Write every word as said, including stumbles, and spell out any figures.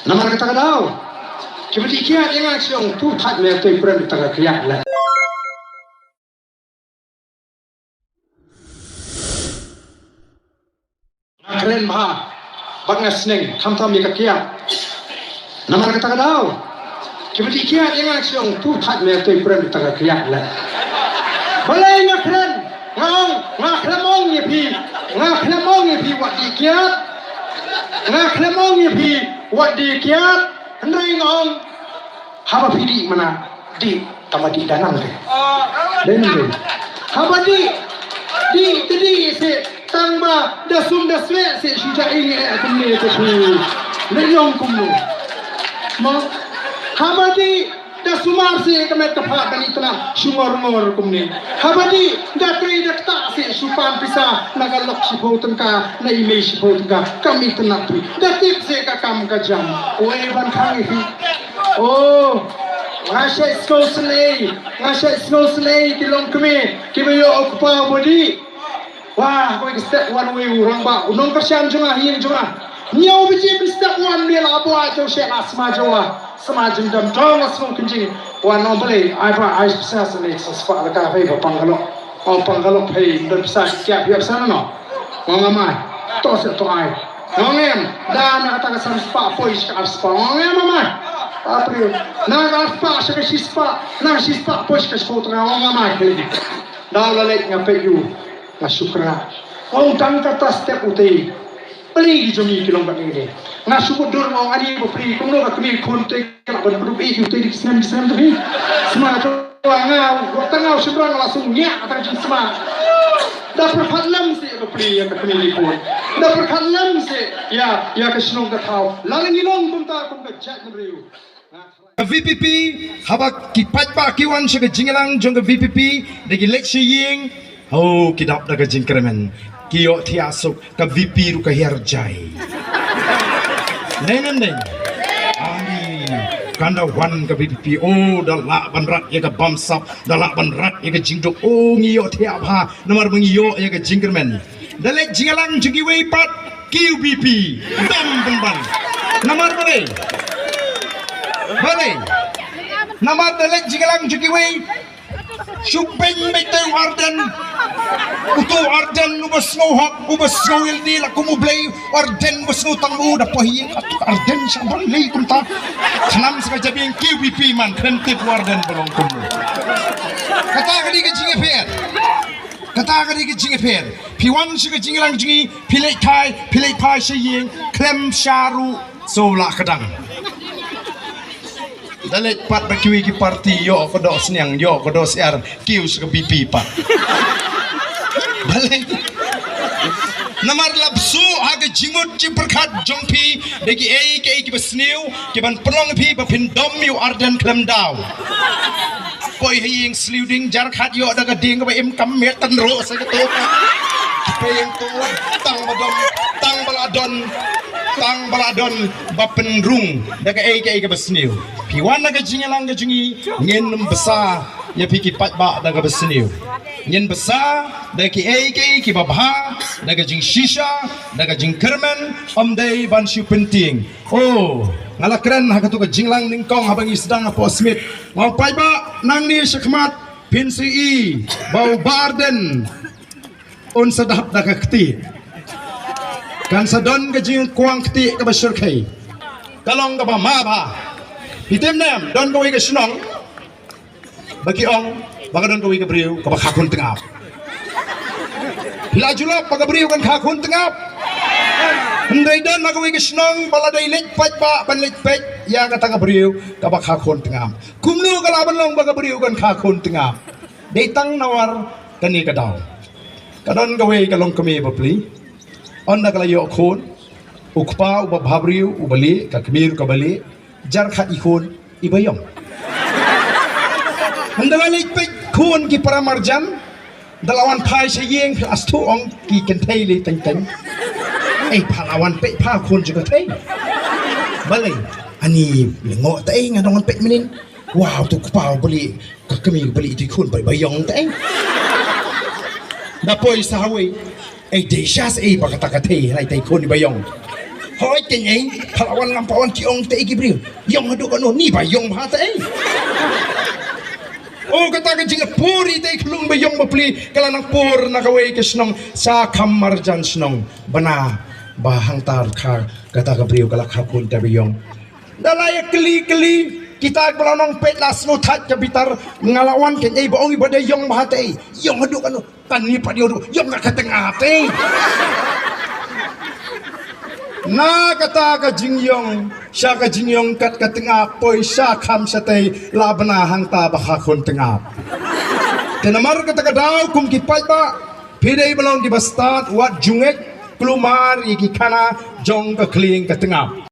Namar kata ka daw, kiba dih kiad ïa nga ki ong, tu thait me, tu prem ïa kata ka kiad leh. Nga kren bha bad nga sneng, khamtam ïa ka kiad. Namar kata ka daw, kiba dih kiad ïa nga ki ong, tu thait me, tu prem ïa kata ka kiad leh. Balei nga kren? Nga ong, nga khlem ong ïa phi, nga khlem ong ïa phi wat dih kiad. Nga khlem ong ïa phi wat dih kiad. Hynrei nga ong, haba phi dih mynta, dih tang ba dih da nang te. Dei ne em? Haba dih, dih te dih seh tang ba da sum da sweh seh, shu ja ïing eh kumne te shu. Leh ïong kumno? Mo? Haba dih da sumar seh ka met ka phad ban itynnad, shu ngor ngor kumne. Haba dih da trei da ktah seh, shu pan pisa na ka lok shiphew tyngka, na i mei shiphew tyngka, kam itynnad phi. Da tip seh ka kam ka jam. Wei ban khang ïa phi. Oh, nga shait sngew sngewsynei, nga shait sngew sngewsynei ki longkmie kiba ïoh u kpa uba dih. Wah, kawei ka step wan, wei u rangbah, u nongkyrshan jong nga ha ïing jong nga. Ñiew biji mynstep wan, me la buaid jong shet la sma jong nga. Sma jingdam jong nga, sngew kynjing. Wan ong balei, ai ba ai pisa sne sa spah laka, phei ba pang ka lok. Ong pang ka lok, phei don pisa kiad, phi ïoh pisa na no? Ong nga mai. To seh to ai. Ong em, da na kata ka san spah poi sha ka ar spah. Ong em, mai. Apri. Na ka ar spah sha ka shi spah, na ka shi spah poi sha ka shiphew tyngka. Ong nga mai, phei. Da la leit nga peit ïa u. Nga shu kyrngah. Ong tang kata step utei. Balei ki jong ngi ki long bad ngi ne? Nga shu mutdur, ong ani bapli, kumno ka kmie khun te ka lah ban pynduh ïa utei da ki snem ki snem te phi. Sma to nga, wat tang nga u shynrang la shu ngiah tang jingsma. Da pyrkhat lem seh bapli ïa ka kmie khun. Da pyrkhat lem seh ïa, ïa ka shnong ka thaw. Lada ngi long kumta kum ka jaitbynriew. Ka V P P, haba ki paidbah ki wan sha ka jingïalang jong ka V P P, da ki leit sha ïing, oh, ki dap da ka jingkyrmen. Ki ïoh thiah suk, ka V P ruh ka hiar jai. Dei ne em dei? Ai, kan da wan ka V P P, oh, da lah ban rat ïa ka bamsap, da lah ban rat ïa ka jingduk, oh, ngi ïoh thiah bha, namar ba ngi ïoh ïa ka jingkyrmen. Da leit jingïalang jong kiwei pat, Q V P, dam pynban. Namar balei? Balei? Namar da leit jingïalang jong kiwei, shu pynbeit te u Ardent. Uto u Ardent uba sngew hok, uba sngew ïalade la kum u Blei, u Ardent uba sngew tang u da poi ïing, uto u Ardent sha ban lei kumta. Khnang sa ka jabieng Q V P man, kren tip u Ardent ba long kumno. Kata ka dei ka jingïapher. Kata ka dei ka jingïapher. Phi wan sha ka jingïalang jong ngi, phi leit thai, phi leit phai sha ïing, khlem sha ruh, so la ka dang. Da leit pat bad kiwei ki party, ïoh ka doh sniang, ïoh ka doh syiar, kiew sha ka V P pat. Balei? Namar la bsuh ha ka jingmut jingpyrkhat jong phi, da kiei kiei kiba sniew, kiban pynlong phi ba phin dom ïa u Ardent khlem daw. Poi ha ïing sliu ding jar khat ïoh da ka ding kaba im kam miet tynruh sa kato. Poi ïing to tang ba don, tang ba la don, tang ba la don ba pynrung da kaei kaei kaba sniew. Phi wan na ka jingïalang ka jong ngi, ngin ym bsa ïa phi ki paidbah da kaba sniew. Ngin bsa da kiei kiei kiba bha, da ka jingshisha, da ka jingkyrmen, ym dei ban shu pyntieng. Oh, nga la kren ha kato ka jingïalang nyngkong haba ngi sdang hapoh Smit. Nga ong paidbah, nangne shakhmat phin sa ïohi ba u Bah Ardent un sa dap da ka ktieh. Kan sa don ka jingkwang ktieh kaba shyrkhei. Ka long kaba ma bha. Phi tip ne em, don kawei ka shnong ba ki ong ba ka don kawei ka briew kaba kha khun tngap. Phi la ju lap ba ka briew kan kha khun tngap? Hynrei don na kawei ka shnong ba la dei leit paidbah ban leit peit ïa kata ka briew kaba kha khun tngap. Kumno ka lah ban long ba ka briew kan kha khun tngap? Dei tang nawar kane ka daw. Ka don kawei ka longkmie bapli. Ynda ka la ïoh khun, u kpa uba bhabriew uba lieh, ka kmie ruh kaba lieh, jar khat i khun iba ïong. Ynda la leit peit khun ki para marjan, da la wan phai sha ïing, phi la sdang ong ki kynthei lei teng teng. Ei, pha la wan peit pha khun jong ka kynthei. Balei? Ani lyngngoh te ei, nga dang wan peit mynnin. Wow, to u kpa uba lieh, ka kmie uba lieh, to i khun ba iba ïong te ei. Da poi sa hawei. Ei, dei shisha ei ba kata ka thei, lai te i khun iba ïong. Hoi, kane, pha la wan ngam pat wan, ki ong te ki briew. Ïong haduh katno, ni ba ïong bha te. O, kata ka jingpur ïa te ka long ba ïong ba pli, ka la nang pur na kawei ka shnong, sha kham marjan shnong. Bana, ba hangta kha, kata ka briew ka la kha khun te ba ïong. Da la ïa kylli kylli, kita ba la nang peit la sngewthuh ka bitar, nga la wan kane ba ong ba dei ïong bha te. Ïong haduh katno, kane pat ïong haduh, ïong kat ka tnga te. Na kata ka jingïong, sha ka jingïong kat ka tnga, poi sha kham shatei, la bna hangta ba kha khun tnga. Te namar kata ka daw kum ki paidbah, phi dei ba long ki ba stad, wat ju ngeit, kulmar ïa ki khana jong ka khlieng ka tnga.